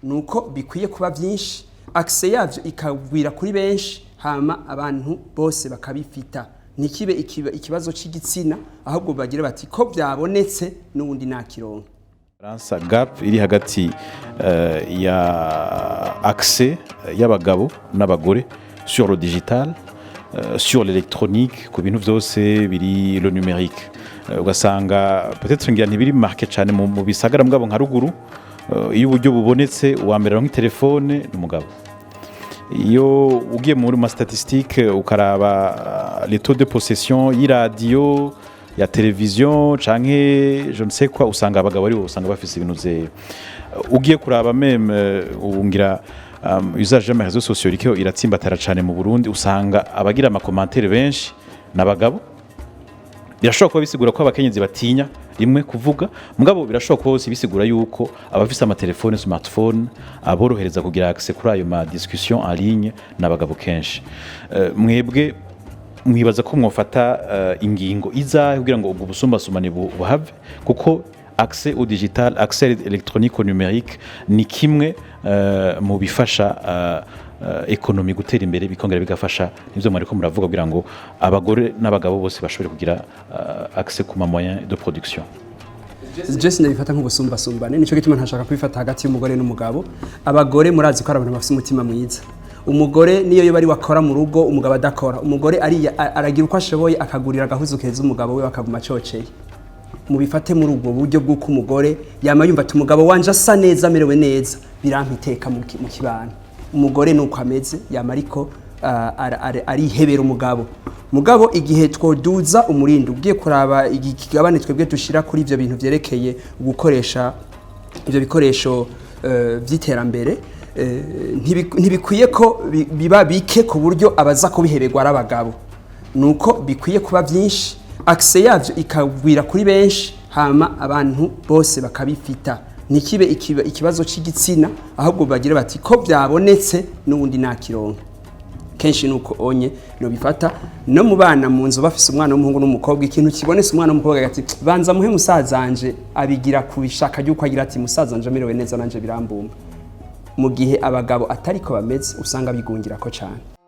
Nuko bikwiye kuba byinshi, accès yavyo ikagwira kuri benshi, hama abantu bose bakabifita, ntikibe ikibazo c'igitsina, ahubwo bagira bati ko byabonetse n'ubundi nakironka. Faransa gap iri hagati ya accès y'abagabo n'abagore sur le digital, sur l'électronique, ku bintu vyose biri le numérique. Ugasanga peut-être ngira ntibiri marqué cyane mu bisagara, mugabo nka ruguru, iyo uburyo bubonetse, uwa mbere aronka telefone ni umugabo. Iyo ugiye muri ma statistique ukaraba les taux de possession y'iradiyo, ya televiziyo canke je ne sais quoi, usanga abagabo aribo usanga bafise ibintu ze. Ugiye kuraba même ubu ngira usage y'ama réseaux sociaux iriko iratsimbatara cane mu Burundi, usanga abagira ama commentaires benshi n'abagabo. Birashobora kuba bisigura ko abakenyezi batinya rimwe kuvuga, mugabo birashobora kuba hose bisigura yuko abafise amatelefone smartphone aborohereza kugira accès kuri ayo ma discussion en ligne n'abagabo kenshi. Mwebwe mwibaza ko mwofata ingingo izahe kugira ngo ubwo busumbasumbane buhave? Kuko accès au digital, accès électronique, au numérique ni kimwe mu bifasha économie gutera imbere, bikongera bigafasha nivyo mwariko muravuga, kugira ngo abagore n'abagabo bose bashobore kugira accès ku ma moyens de production. Je sindabifata nk'ubusumbasumbane, nico gituma ntashaka kubifata hagati y'umugore n'umugabo. Abagore murazi ko ari abantu bafite umutima mwiza. Umugore niyo yoba ari wakora mu rugo, umugabo adakora, umugore aragira uko ashoboye akagurira agahuzu keza umugabo we, bakaguma acoceye. Mubifate muri ubwo buryo bw'uko umugore yama yumva ati umugabo wanje asa neza, amerewe neza, birampa iteka mu kibano. Umugore nuko ameze, yama ariko arihebera umugabo. Mugabo igihe twoduza umurindi, ugiye kuraba ikigabane twebwe dushira kuri ivyo bintu vyerekeye gukoresha ivyo bikoresho vy'iterambere, ntibikwiye ko biba bike ku buryo abaza kubiheberwa ari abagabo. Nuko bikwiye kuba byinshi, accès yavyo ikagwira kuri benshi, hama abantu bose bakabifita, ntikibe ikibazo c'igitsina, ahubwo bagira bati ko byabonetse n'ubundi nakironka. Kenshi nuko onye no bifata no mu bana mu nzu, bafise umwana w'umuhungu n'umukobwa, ikintu kibonetse umwana w'umukobwa ati banza muhe musazanje, abigira ku bishaka ry'uko agira ati musazanje amerewe neza, nanje birambumba. Mu gihe abagabo atariko bameze, usanga bigungira ko cyane.